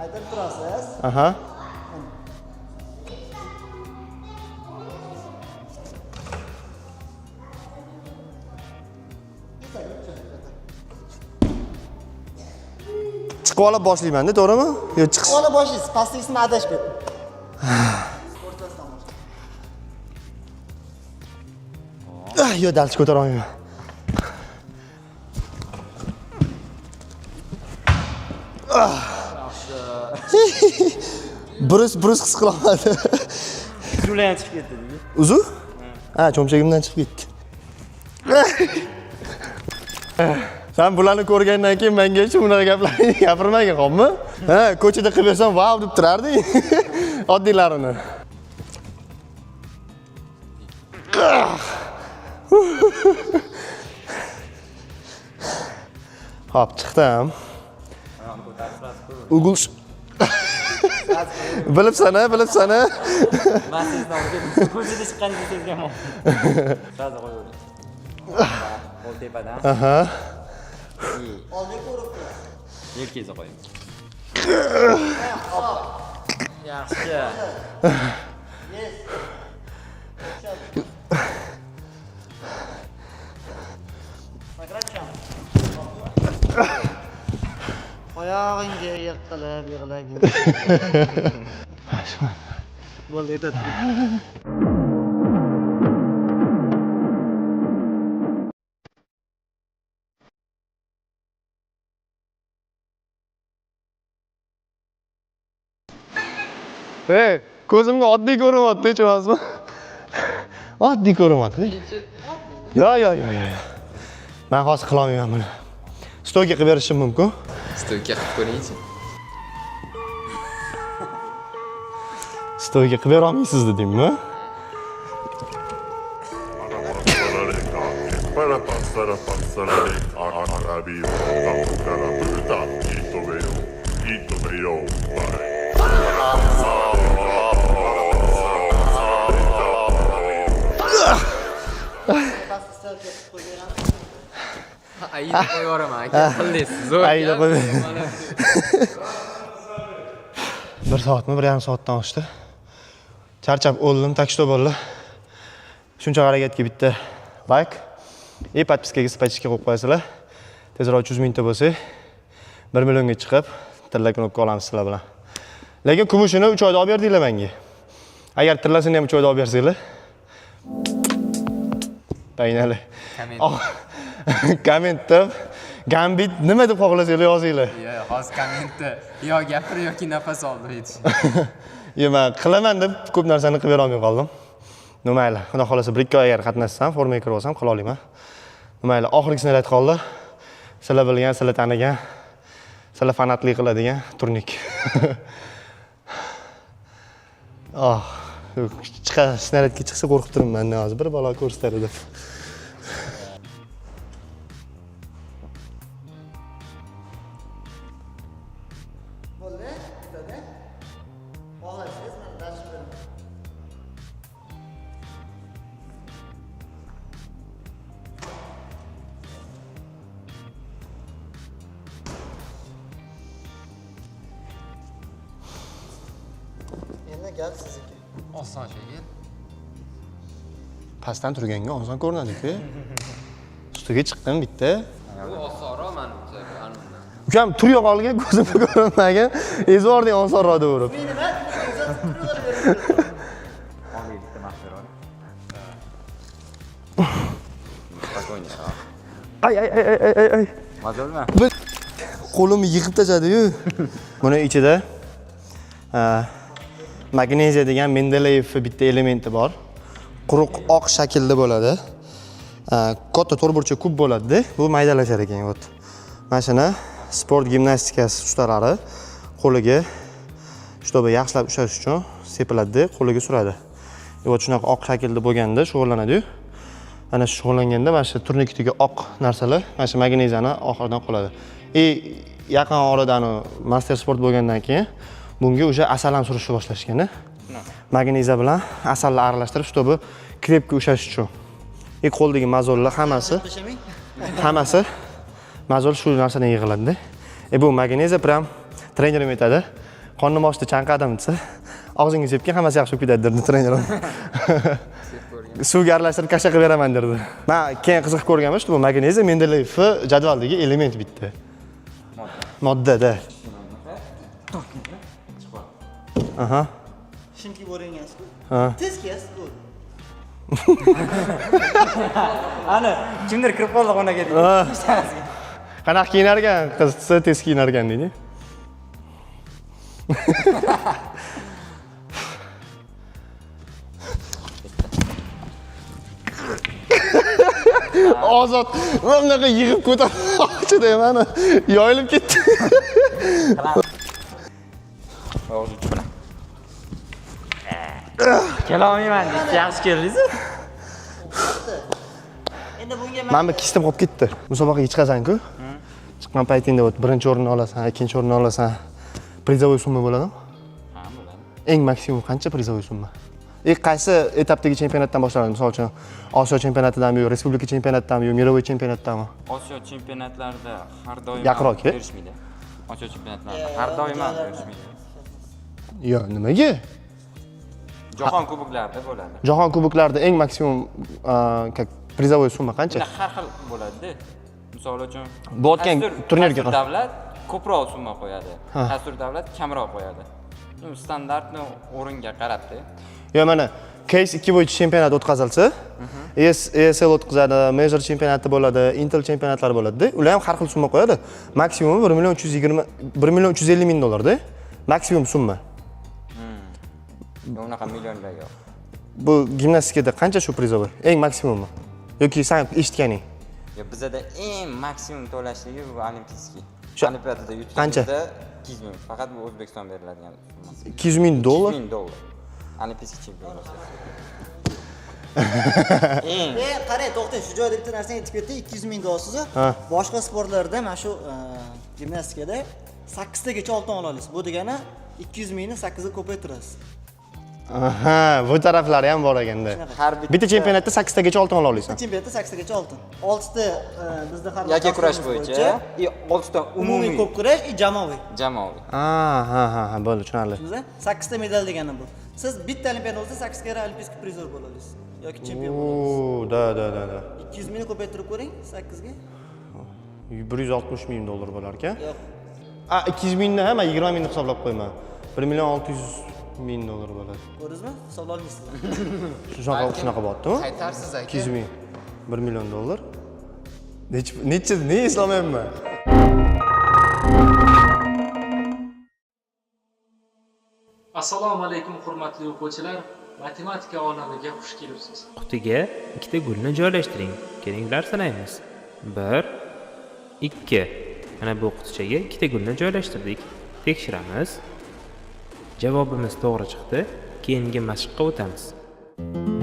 [SPEAKER 4] Aytib turasiz.
[SPEAKER 2] Aha. Chiqib olib boshlayman-da, to'g'rimi? Yo, chiqish.
[SPEAKER 4] Ola boshlaysiz, pastlikisini adashib ketdim. O'rtasidan boshlang.
[SPEAKER 2] Ah, yo, дальше ko'tara olmayman. Ah. Брус, брус his qilolmadi.
[SPEAKER 3] Ular ham chiqib ketdi deydi.
[SPEAKER 2] Uzu? Ha, cho'nchagimdan chiqib ketdi. San bularni ko'rgandan keyin menga hech bunaqa gaplarni gapirmagin, xo'pmi? Ha, ko'chada qilib bersam, vau deb turarding. Oddiylarini. Hop, chiqdim. Ugul Bilibsan, ha, bilibsan, ha.
[SPEAKER 3] Man sizni ko'chada chiqqaningizni sezganman. Сразу qo'yavering. Qo'l tepadan.
[SPEAKER 2] Aha.
[SPEAKER 4] Oldiga ko'rib turasiz.
[SPEAKER 3] Yelkangizni qo'ying. Yaxshi.
[SPEAKER 4] Yes. Sakrab. Oyog'ingga yiqilib yig'lagin. Bo'ldi, yetadi.
[SPEAKER 2] Ey, ko'zimga oddiy ko'rinyapti, hech emasmi? Oddiy ko'rinyapti. Yo, yo, yo, yo. Men hozir qila olmayman buni. Стойка qilib berishim mumkin.
[SPEAKER 5] Стойка qilib ko'ringchi.
[SPEAKER 2] Стойка qilib bera olmaysiz dedingmi?
[SPEAKER 1] Para passara passara arabi Ito veyo ito veyo.
[SPEAKER 5] Aida qo'yib yuboraman aka. Qildingiz. Zo'r.
[SPEAKER 2] Aida qo'yib. 1 soatmi, 1,5 soatdan oshdi. Charchab o'ldim, так что bo'ldi. Shuncha harakatga bitta layk и подписка ga spachka qo'yib qo'yasizlar. Tezroq 300 mingta bo'lsak, 1 millionga chiqib, tilla knopka olamiz sizlar bilan. Lekin kumushini 3 oyda olib berdinglar menga. Agar tillasini ham 3 oyda olib bersanglar, погнали.
[SPEAKER 5] Komment.
[SPEAKER 2] Oh, kommentda Gambit nima deb xohlasanglar yozinglar.
[SPEAKER 5] Yo'q, hozir kommentda yo gapir yoki nafas ol deydi.
[SPEAKER 2] Yo, man qilaman deb ko'p narsani qilib bera olmay qoldim. Ну mayli, xudo xohlasa 1-2 oy agar qatnashsam, formaga kirib olsam qila olaman. Ну mayli, oxirgi snaryad qoldi. Sizlar bilgan, sizlar tanigan, sizlar fanatlik qiladigan turnik. Oh, chiqa snaryadga chiqsa qo'rqib turibman hozir bir balo ko'rsatadi deb.
[SPEAKER 4] Bo'ldi, yetadi. Xohlasangiz mana dars beraman. Endi gap sizniki.
[SPEAKER 5] Oson shekil.
[SPEAKER 2] Pastdan turganga oson ko'rinadi-ku. Ustiga chiqdim bitta.
[SPEAKER 5] Bu osonroq manimcha bu anundan.
[SPEAKER 2] Ukam tur yo'qolgan, ko'zimga ko'rinmagan. Ezvording osonroq deb urib.
[SPEAKER 4] Nima?
[SPEAKER 3] Oldiga bitta mashq berib oling. Спокойно.
[SPEAKER 2] Ay ay ay ay ay ay.
[SPEAKER 3] Mazolmi?
[SPEAKER 2] Qo'limni yig'ib tashladi-yu. Buni ichida magneziya degan Mendeleyev bitta elementi bor. Quruq oq shaklda bo'ladi. Katta to'rtburchak kub bo'ladi-da. Bu maydalashar ekan, вот. Mana shuni sport gimnastikasi ustalari qo'liga, чтобы yaxshilab ushlash uchun sepiladi, qo'liga suradi. И вот shunaqa oq shaklda bo'lganda shug'ullanadi-yu. Ana shu shug'ullanganda mana shu turnikdagi oq narsalar mana shu magneziyani oxiridan qoladi. И yaqin orada anu master sport bo'lgandan keyin bunga o'sha asal ham surishni boshlashgan. Magneziya bilan asalni aralashtirib, чтобы крепко ushlash uchun. И qo'ldagi мозоль lar hammasi mozol shu narsadan yig'iladi. Bu magneziya прям trenerim aytadi. Qornim ochdi, chanqadim desa, og'zingga sepgin, hammasi yaxshi bo'lib ketadi derdi trenerim. Suvga aralashtirib kasha qilib beraman derdi. Man keyin qiziqib ko'rganman, что bu magneziya Mendeleyev jadvalidagi element bitta. Modda-da. Aha.
[SPEAKER 4] Shim kiyib o'rgansiz-ku.
[SPEAKER 2] Ha.
[SPEAKER 4] Tez kiyasiz bo'ldi.
[SPEAKER 3] Ana, kimdir kirib qoldi xonaga deydi.
[SPEAKER 2] Qanaqa kiyinar ekan qiz desa, tez kiyinar ekan deydi. Ozod mana bunaqa yig'ib ko'tarmoqchi mana yoyilib ketdi.
[SPEAKER 3] Og'iz uchi bilan. Kela olmayman deydi. Yaxshi keldingiz.
[SPEAKER 4] Endi bunga
[SPEAKER 2] Mana bu кисть im qolib ketdi. Musobaqaga chiqasan-ku. Chiqqan paytingda вот birinchi o'rinni olasan, ikkinchi o'rinni olasan. Призовой summa bo'ladimi?
[SPEAKER 3] Ha, bo'ladi.
[SPEAKER 2] Eng maksimum qancha призовой summa? И qaysi etapdagi chempionatdan boshlanadi? Misol uchun, Osiyo chempionatidami yo respublika chempionatidami yo мировой chempionatdami?
[SPEAKER 3] Osiyo chempionatlarida har doim
[SPEAKER 2] Yaqinroq, e?
[SPEAKER 3] berishmaydi. Osiyo chempionatlarida har doim ham berishmaydi.
[SPEAKER 2] Yo, nimaga?
[SPEAKER 3] Jahon kuboklarida bo'ladi.
[SPEAKER 2] Jahon kuboklarida eng maksimum как призовой summa qancha?
[SPEAKER 3] Bunda har xil bo'ladi-da. Misol uchun,
[SPEAKER 2] Bu o'tgan turnirga
[SPEAKER 3] qaysidir davlat ko'proq summa qo'yadi. Qaysidir davlat kamroq qo'yadi. Ну, standartni o'ringa qarabdi.
[SPEAKER 2] Yo, mana Case 2 bo'yicha chempionat o'tkazilsa, ESL o'tkazadi, Major chempionati bo'ladi, Intel chempionatlari bo'ladi-da. Ular ham har xil summa qo'yadi. Maksimumi 1 million 320, 1 million 350 ming dollarda. Maksimum summa.
[SPEAKER 3] Yo'q, unaqa millionlar yo'q.
[SPEAKER 2] Bu gimnastikada qancha shu призовой? Eng maksimumi? Yoki san eshitganing?
[SPEAKER 3] Yo, bizada eng maksimum to'lashligi bu олимпийский. Olimpiadada
[SPEAKER 2] Qancha?
[SPEAKER 3] yutganingizda 200 ming. Faqat bu O'zbekiston beriladigan summa.
[SPEAKER 2] 200 ming dollar?
[SPEAKER 3] 200 ming dollar. Олимпийский chempion bo'lsangiz. Eng
[SPEAKER 4] Qarang, to'xtang, shu joyda bitta narsani aytib ketdi, 200 ming deyapsiz. Boshqa sportlarda mana shu gimnastikada 8 tagacha oltin ola olasiz. Bu degani 200 mingni 8 ga ko'paytirasiz.
[SPEAKER 2] Aha, bu taraflari ham bor ekanda.
[SPEAKER 3] Har bitta
[SPEAKER 2] Bitta chempionatda 8 tagacha oltin ola olasan.
[SPEAKER 4] Chempionatda 8 tagacha oltin. 6 ta bizda har
[SPEAKER 3] yakka kurash bo'yicha и 6 ta
[SPEAKER 4] umumiy
[SPEAKER 3] umumiy
[SPEAKER 4] ko'p kurash и jamoaviy.
[SPEAKER 3] Jamoaviy.
[SPEAKER 2] Ha, bo'ldi, tushunarli.
[SPEAKER 4] Tushundingizmi? 8 ta medal degani bu. Siz bitta olimpiada bo'lsa 8 karra олимпийский призёр bo'la olasiz yoki chempion bo'la olasiz.
[SPEAKER 2] Oo, да, да, да, да.
[SPEAKER 4] 200 mingni ko'paytirib ko'ring 8 ga.
[SPEAKER 2] 160 ming dollar bo'lar ekan.
[SPEAKER 4] Yo'q.
[SPEAKER 2] A, 200 mingni ham, 20 mingni hisoblab qo'yman. 1 million 600 ming dollar bo'ladi.
[SPEAKER 4] Ko'rdingizmi? Hisoblay olmaysizlar.
[SPEAKER 2] Shunaqa bo'lyaptimi?
[SPEAKER 5] Qaytarsiz, aka.
[SPEAKER 2] 200 ming. 1 million dollar. Necha ne eslolmayapman.
[SPEAKER 8] Assalomu alaykum, hurmatli o'quvchilar. Matematika olamiga xush kelibsiz.
[SPEAKER 9] Qutiga ikkita gulni joylashtiring. Kelinglar, sanaymiz. Bir, ikki. Mana bu qutichaga ikkita gulni joylashtirdik. Tekshiramiz. Javobimiz to'g'ri chiqdi. Keyingi mashqqa o'tamiz.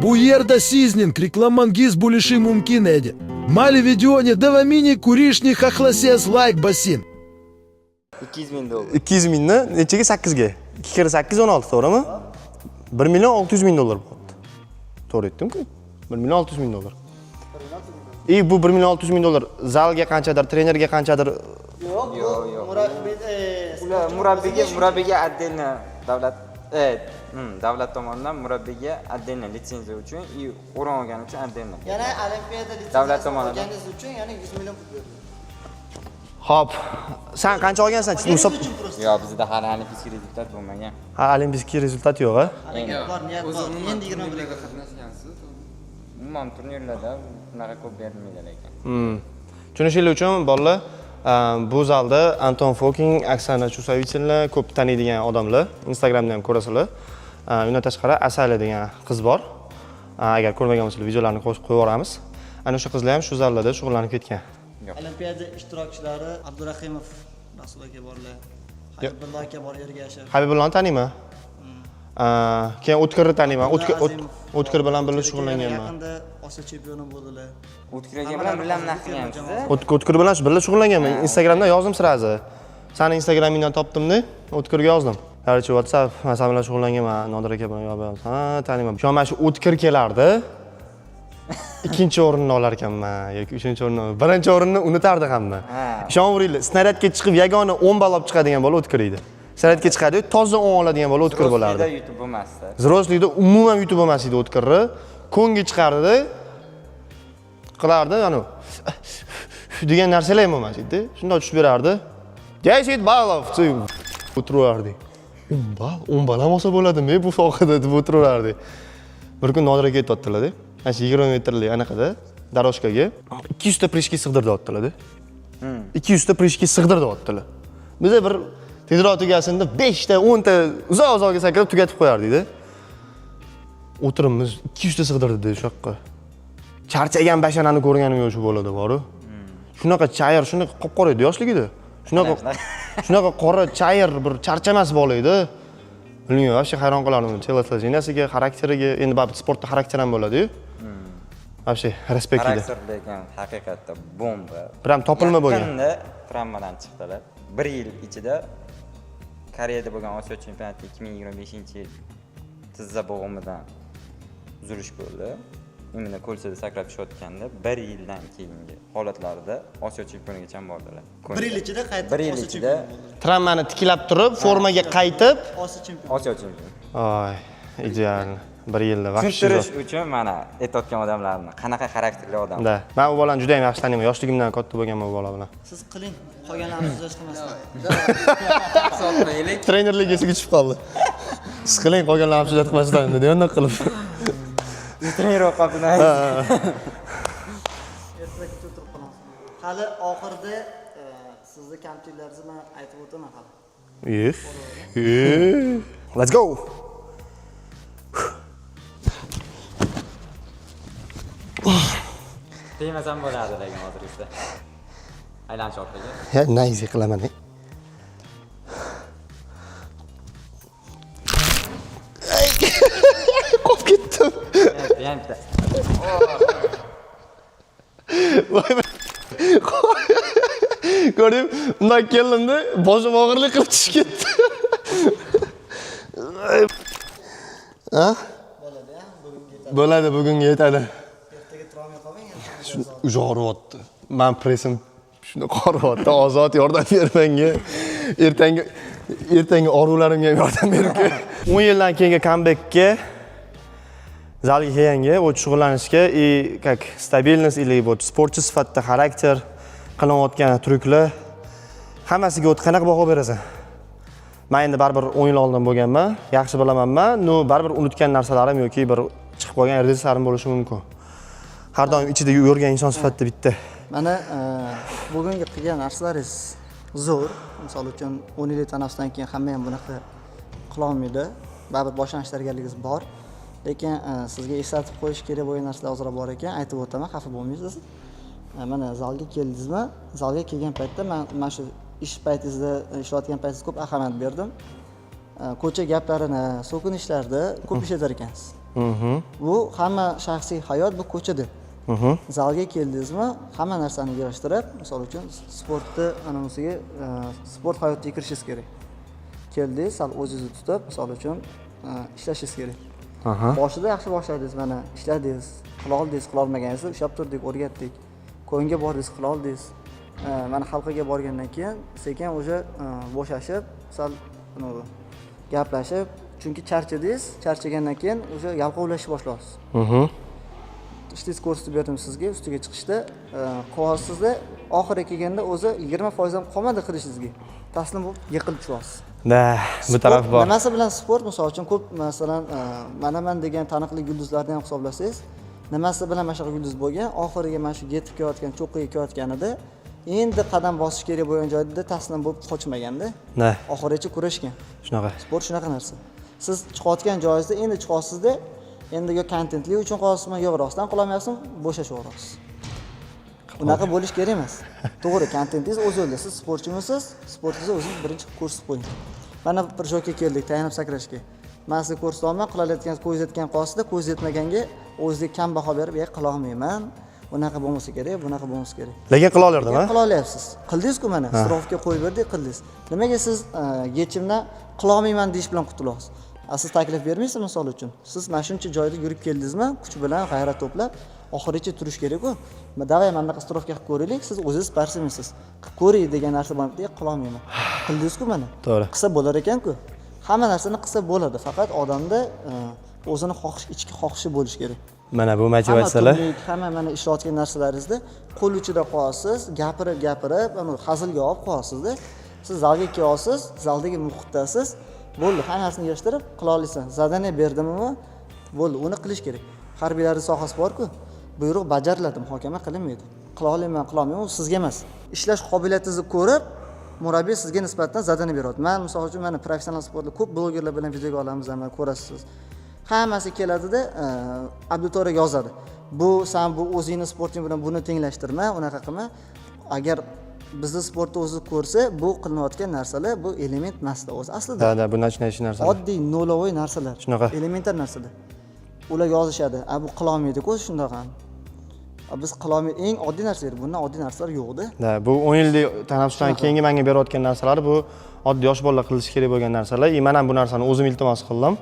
[SPEAKER 10] Bu yerda sizning reklamangiz bo'lishi mumkin edi. Mayli, videoni davomini ko'rishni xohlasangiz, layk bosing.
[SPEAKER 3] 200 ming dollar.
[SPEAKER 2] 200 mingni nechaga? 8 ga. 2 karra 8 16, to'g'rimi? 1 million 600 ming dollar bo'lyapti. To'g'ri aytdim-ku. 1 million 600 ming dollar. И bu 1 million 600 ming dollar zalga qanchadir, trenerga qanchadir?
[SPEAKER 4] Yo'q,
[SPEAKER 3] Yo'q, yo'q.
[SPEAKER 4] Murabbiy
[SPEAKER 3] Ular murabbiyga отдельно davlat davlat tomonidan murabbiyga отдельно litsenziya uchun и o'rin olgani uchun отдельно.
[SPEAKER 4] Yana olimpiada
[SPEAKER 3] Davlat
[SPEAKER 4] litsenziyasini
[SPEAKER 3] tomonidan.
[SPEAKER 4] olganingiz uchun yana 100 million pul beriladi.
[SPEAKER 2] Xo'p, san qancha olgansan? Musob
[SPEAKER 4] Uchun просто.
[SPEAKER 3] Yo'q, bizda hali олимпийский результат bo'lmagan.
[SPEAKER 2] Ha, олимпийский результат yo'q, a?
[SPEAKER 4] Harakat bor, niyat
[SPEAKER 5] O'zi
[SPEAKER 4] bor.
[SPEAKER 5] umuman
[SPEAKER 4] Endi 21
[SPEAKER 5] turnirlarda qatnashgansiz.
[SPEAKER 3] Umuman turnirlarda bunaqa ko'p berilmaydi lekin.
[SPEAKER 2] Tushunishingiz uchun, bolalar, bu zalda Anton Fokin, Oksana Chusovitina ko'p taniydigan odamlar, Instagramda ham ko'rasizlar. Undan tashqari Asali degan qiz bor. Agar ko'rmagan bo'lsanglar, videolarni qo'shib qo'yib yuboramiz. Ana o'sha qizlar ham shu zallarda shug'ullanib ketgan.
[SPEAKER 4] Olimpiada ishtirokchilari Abdurahimov Rasul aka borlar. Habibullo aka bor, Ergashev.
[SPEAKER 2] Habibulloni taniyman. Keyin O'tkirni taniyman. O'tkir
[SPEAKER 4] Azimov.
[SPEAKER 2] O'tkir bilan birga
[SPEAKER 4] O'tkir aka
[SPEAKER 2] shug'ullanganman.
[SPEAKER 4] yaqinda Osiyo chempioni bo'ldilar.
[SPEAKER 3] O'tkir aka bilan birga naq qilgansiz?
[SPEAKER 2] O'tkir bilan birga shug'ullanganman. Instagramda yozdim сразу. Sani Instagramingdan topdimda, O'tkirga yozdim. Короче, WhatsApp, man sen bilan shug'ullanganman, Nodir aka bilan yo'q, ha, taniyman. Shu mana shu O'tkir kelardi. Ikkinchi o'rinni olar ekanman yoki uchinchi o'rinni. Birinchi o'rinni unutardi hamma. Ishonaveringlar, snaryadga chiqib yagona 10 ball olib chiqadigan bola O'tkir edi. Snaryadga chiqadi, toza 10 oladigan bola O'tkir bo'lardi.
[SPEAKER 3] Rossiyada yutib bo'lmasdi.
[SPEAKER 2] Взрослый da umuman yutib bo'lmas edi O'tkirni. Konga chiqardi, qilardi, anu degan narsalar ham bo'lmas edi. Shundoq tushib berardi. 10 баллов o'tiraverardik. 10 ball, 10 ball ham olsa bo'ladimi bu sohada deb o'tiraverardik. Bir kun Nodir aka aytyaptilar-da. Mana shu 20 metrlik anaqada дорожка ga 200 ta прыжки sig'dirdi deyaptilar-da. 200 ta прыжки sig'dirdi deyaptilar. Biza bir tezroq tugasin deb 5 ta, 10 ta uzoq uzoqga sakrab tugatib qo'yardik-da. O'tiribmiz, 200 ta sig'dirdi dedi shu yoqqa. Charchagan basharani ko'rganim yo'q shu bolada boru. Shunaqa chayir, shunaqa qop-qora edi yoshligida. Shunaqa qora chayir bir charchamas bola edi. Bilmayman, вообще hayron qolardim uni телосложения siga, xarakteriga. Endi baribir sportda xarakter ham bo'ladi-yu. Вообще респект edi.
[SPEAKER 3] Xarakter lekin haqiqatda bomba.
[SPEAKER 2] Прям topilma bo'lgan.
[SPEAKER 3] Yaqinda travmadan chiqdilar. Bir yil ichida Koreyada bo'lgan Osiyo chempionati 2025-yil tizza bo'g'imidan uzilish bo'ldi. Именно кольца da sakrab tushayotganda bir yildan keyingi holatlarida Osiyo chempionigacha bordilar.
[SPEAKER 4] Bir yil ichida qaytib
[SPEAKER 3] Bir yil
[SPEAKER 4] Osiyo
[SPEAKER 3] ichida
[SPEAKER 2] Travmani tiklab turib, formaga qaytib,
[SPEAKER 4] Osiyo chempioni.
[SPEAKER 3] Osiyo chempioni.
[SPEAKER 2] Oy, ideal. Bir yilda вообще.
[SPEAKER 3] Tushuntirish uchun mana aytayotgan odamlarni qanaqa xarakterli odam.
[SPEAKER 2] Да. Men u bolani juda ham yaxshi taniyman. Yoshligimdan katta bo'lganman u bola bilan.
[SPEAKER 4] Siz qiling, qolganlarni tuzatish qilmasdan.
[SPEAKER 5] Sotmaylik.
[SPEAKER 2] Trenerlik esiga tushib qoldi. Siz qiling, qolganlarni обсуждать qilmasdan dedi, undoq qilib.
[SPEAKER 3] Trener bo'lib qolibdi.
[SPEAKER 4] Ertaga kutib turib qolamiz. Hali oxirida sizni kamchiliklaringizni man aytib o'taman hali.
[SPEAKER 2] Eh. Let's go.
[SPEAKER 3] Tegmasam bo'lardi lekin hozir esa. Aylanish orqaga.
[SPEAKER 2] Ya, nayzi qilaman. Ay, qolib ketdim.
[SPEAKER 3] Yana bitta.
[SPEAKER 2] Voy, ko'rding, bundan keldimda, boshim og'irlik qilib tushib ketdi. Ha?
[SPEAKER 4] Bo'ladi, ya, bugunga yetadi.
[SPEAKER 2] Bo'ladi, bugunga yetadi.
[SPEAKER 4] Ertaga turolmay qolmang.
[SPEAKER 2] Уже og'riyapti. Man pressim shuni og'riyapti. Ozod, yordam ber menga. Ertangi og'riqlarimga ham yordam berib. 10 yildan keyingi comebackka zalga kelganga, вот shug'ullanishga и как стабильность или вот sportchi sifatida xarakter, qilinayotgan truklar hammasiga вот qanaqa baho berasan? Man endi baribir 10 yil oldin bo'lganman, yaxshi bilamanman, но baribir unutgan narsalarim yoki bir chiqib qolgan reslarim bo'lishi mumkin. Har doim ichida yurgan inson sifatida bitta.
[SPEAKER 4] Mana bugungi qilgan narsalaringiz zo'r. Misol uchun 10 yillik tanaffusdan keyin hamma ham bunaqa qilolmaydi. Baribir boshlanish tayyorgarligingiz bor. Lekin sizga eslatib qo'yish kerak bo'lgan narsalar ozroq bor ekan, aytib o'taman, xafa bo'lmaysiz. Mana zalga keldingizmi? Zalga kelgan paytda man mana shu ish paytingizda, ishlayotgan paytingizda ko'p ahamiyat berdim. Ko'cha gaplarini, so'kinishlarni ko'p ishlatar ekansiz. Bu hamma shaxsiy hayot bu ko'chada. Zalga keldingizmi, hamma narsani yig'ishtirib, misol uchun sportni anonsiga sport hayotiga kirishingiz kerak. Keldingiz, sal o'zingizni tutib, misol uchun ishlashingiz kerak. Boshida yaxshi boshladingiz, mana ishladingiz, qila oldingiz, qila olmaganingizda ushlab turdik, o'rgatdik. Konga bordingiz, qila oldingiz. Mana halqaga borgandan keyin sekin уже bo'shashib, sal anavi gaplashib, chunki charchadingiz, charchagandan keyin уже yalqovlashib boshlaysiz. Ishtingizni ko'rsatib berdim sizga, ustiga chiqishda qilyapsizda, oxiri kelganda o'zi 20% ham qolmadi qilishingizga. Taslim bo'lib yiqilib tushyapsiz.
[SPEAKER 2] Да, bu taraf
[SPEAKER 4] Sport
[SPEAKER 2] bor.
[SPEAKER 4] Nimasi bilan sport, misol uchun ko'p, masalan, manaman degan taniqli yulduzlarni ham hisoblasangiz, nimasi bilan mana shunaqa yulduz bo'lgan, oxiriga mana shu yetib kelayotgan, cho'qqiga kelayotganida endi qadam bosish kerak bo'lgan joyda taslim bo'lib qochmaganda, oxirigacha kurashgan.
[SPEAKER 2] Shunaqa.
[SPEAKER 4] Sport shunaqa narsa. Siz chiqayotgan joyingizda endi chiqyapsizda, endi yo kontentli uchun qilyapsizmi, yo rostdan qilolmayapsizmi, bo'shashaverasiz. Unaqa bo'lish kerak emas. To'g'ri, kontentingiz o'z yo'lida. Siz sportchimisiz, sportingizni o'zingiz birinchi ko'rsatib qo'ying. Mana прыжок ka keldik, tayanib sakrashga. Man sizga ko'rsatolman, qilayotgan ko'z yetgan qolsida, ko'z yetmaganga o'zizga kam baho berib, "E, qila olmayman. Bunaqa bo'lmasa kerak, bunaqa bo'lmasa kerak."
[SPEAKER 2] Lekin qila olardim, ha?
[SPEAKER 4] Qila olyapsiz. Qildingiz-ku mana, срок ga qo'yib berdik, qildingiz. Nimaga siz yechimdan qila olmayman deyish bilan qutulasiz? A siz taklif bermaysiz misol uchun. Siz mana shuncha joyda yurib keldingizmi, kuch bilan g'ayrat to'plab, Oxirigacha turish kerak-ku. Давай, mana bunaqa страховка qilib ko'raylik, siz o'zingiz sportsmensiz, qilib ko'ring degan narsa bor, qilolmayman. Qildingiz-ku mana.
[SPEAKER 2] To'g'ri.
[SPEAKER 4] Qilsa bo'lar ekan-ku. Hamma narsani qilsa bo'ladi, faqat odamda o'zini xohish, ichki xohishi bo'lishi kerak.
[SPEAKER 2] Mana bu
[SPEAKER 4] Hamma
[SPEAKER 2] motivatsiyalar.
[SPEAKER 4] Turlik, hamma mana ishlayotgan narsalaringizda qo'l uchida qo'yasiz, gapirib gapirib anavi hazilga olib qo'yasizda. Siz zalga kelyapsiz, zaldagi muhitdasiz, bo'ldi, hammasini yig'ishtirib qila olasan. Задание berdimmi, bo'ldi, uni qilish kerak. Harbiylarni sohasi borku, buyruq bajariladi, muhokama qilinmaydi. Qila olaman, qila olmayman, u sizga emas. Ishlash qobiliyatingizni ko'rib murabbiy sizga nisbatan задание beryapti. Man, misol uchun, mana professional sportda ko'p blogerlar bilan videoga olamiz, mana ko'rasiz, hammasi keladida, auditoriyaga yozadi: bu san bu o'zingni sporting bilan buni tenglashtirma, unaqa qilma. Agar bizni sportni o'zi ko'rsa, bu qilinayotgan narsalar bu element emasda o'zi aslida.
[SPEAKER 2] Да, bu начинающий narsalar.
[SPEAKER 4] Oddiy нулевой narsalar.
[SPEAKER 2] Shunaqa.
[SPEAKER 4] Elementar narsalar. Ular yozishadi: a bu qilolmaydiku shundoq ham. A biz qilolmay, eng oddiy narsalar, bundan oddiy narsalar yo'qda.
[SPEAKER 2] Да, bu 10 yillik tanaffusdan keyingi menga berayotgan narsalar, bu oddiy yosh bolalar qilishi kerak bo'lgan narsalar. И man ham bu narsani o'zim iltimos qildim.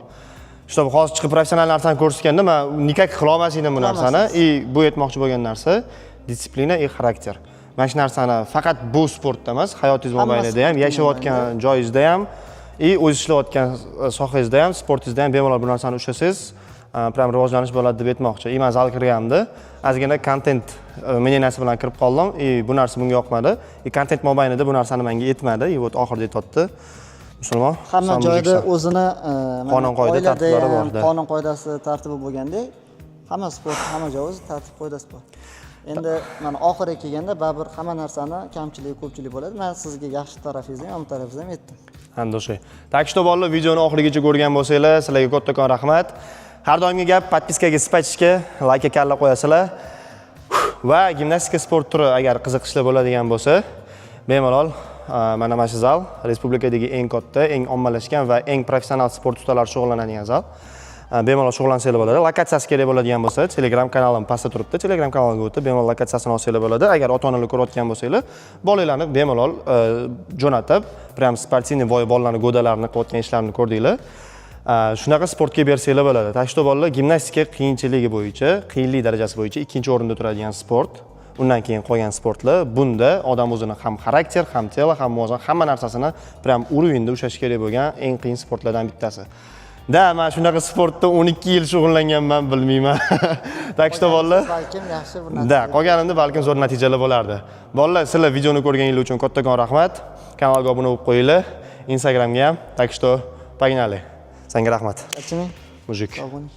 [SPEAKER 2] Чтобы hozir chiqib professional narsani ko'rsatganda man никак qilolmas edim bu narsani. И bu aytmoqchi bo'lgan narsa дисциплина и характер. Mana shu narsani faqat bu sportda emas, hayotingiz
[SPEAKER 4] Hamma
[SPEAKER 2] mobaynida ham,
[SPEAKER 4] sportning
[SPEAKER 2] yashayotgan joyingizda ham и o'zi ishlayotgan sohangizda ham, sportingizda ham bemalol bu narsani ushlasangiz, прям rivojlanish bo'ladi deb aytmoqchi. И man zal kirganimda ozgina kontent мнения si bilan kirib qoldim и bu narsa bunga yoqmadi. И kontent mobaynida bu narsani menga aytmadi. И вот oxirida aytyapti. Musulmon,
[SPEAKER 4] Hamma
[SPEAKER 2] san
[SPEAKER 4] joyda
[SPEAKER 2] мужик san.
[SPEAKER 4] o'zini mana
[SPEAKER 2] Qonun qoida
[SPEAKER 4] oilada
[SPEAKER 2] tartiblari
[SPEAKER 4] ham
[SPEAKER 2] bor-da.
[SPEAKER 4] Qonun qoidasi, tartibi bo'lgandek, hamma sport, hamma joy o'zi tartib qoidasi bor. Endi mana oxiriga kelganda baribir hamma narsani kamchiligi, ko'pchiligi bo'ladi. Man sizga yaxshi tarafingizni ham, yomon tarafingizni ham aytdim.
[SPEAKER 2] Hamdo'shay. Так что, bolalar, videoni oxirigacha ko'rgan bo'lsanglar, sizlarga kattakon rahmat. Har doimgi gap, подписка ga spachishga, laykga kalla qo'yasizlar. Va gimnastika sport turi agar qiziqishlar bo'ladigan bo'lsa, bemalol mana shu zal respublikadagi eng katta, eng ommalashgan va eng professional sport ustalari shug'ullanadigan zal. Bemalol shug'ullansanglar bo'ladi. Lokatsiyasi kerak bo'ladigan bo'lsa, Telegram kanalim pastda turibdi. Telegram kanaliga o'tib, bemalol lokatsiyasini olsanglar bo'ladi. Agar ota-onalar ko'rayotgan bo'lsanglar, bolalarni bemalol jo'natib, прям спортивный voy bolalarni go'dalarini qilayotgan ishlarini ko'rdinglar. Shunaqa sportga bersanglar bo'ladi. Так что, bolalar, gimnastika qiyinchiligi bo'yicha, qiyinlik darajasi bo'yicha ikkinchi o'rinda turadigan sport. Undan keyin qolgan sportlar. Bunda odam o'zini ham xarakter, ham тело, ham muvozanat, hamma narsasini прям уровень da ushlash kerak bo'lgan eng qiyin sportlardan bittasi. Да, man shunaqa sportda 12 yil shug'ullanganman, bilmayman. Так что, bolalar,
[SPEAKER 4] Balkim yaxshi bir natija.
[SPEAKER 2] Да, qolganimda balkim zo'r natijalar bo'lardi. Bolalar, sizlar videoni ko'rganingiz uchun kattakon rahmat. Kanalga obuna bo'lib qo'yinglar, Instagramga ham. Так что, погнали. Senga rahmat.
[SPEAKER 4] Charchamang.
[SPEAKER 2] Мужик.
[SPEAKER 4] Sog' bo'ling.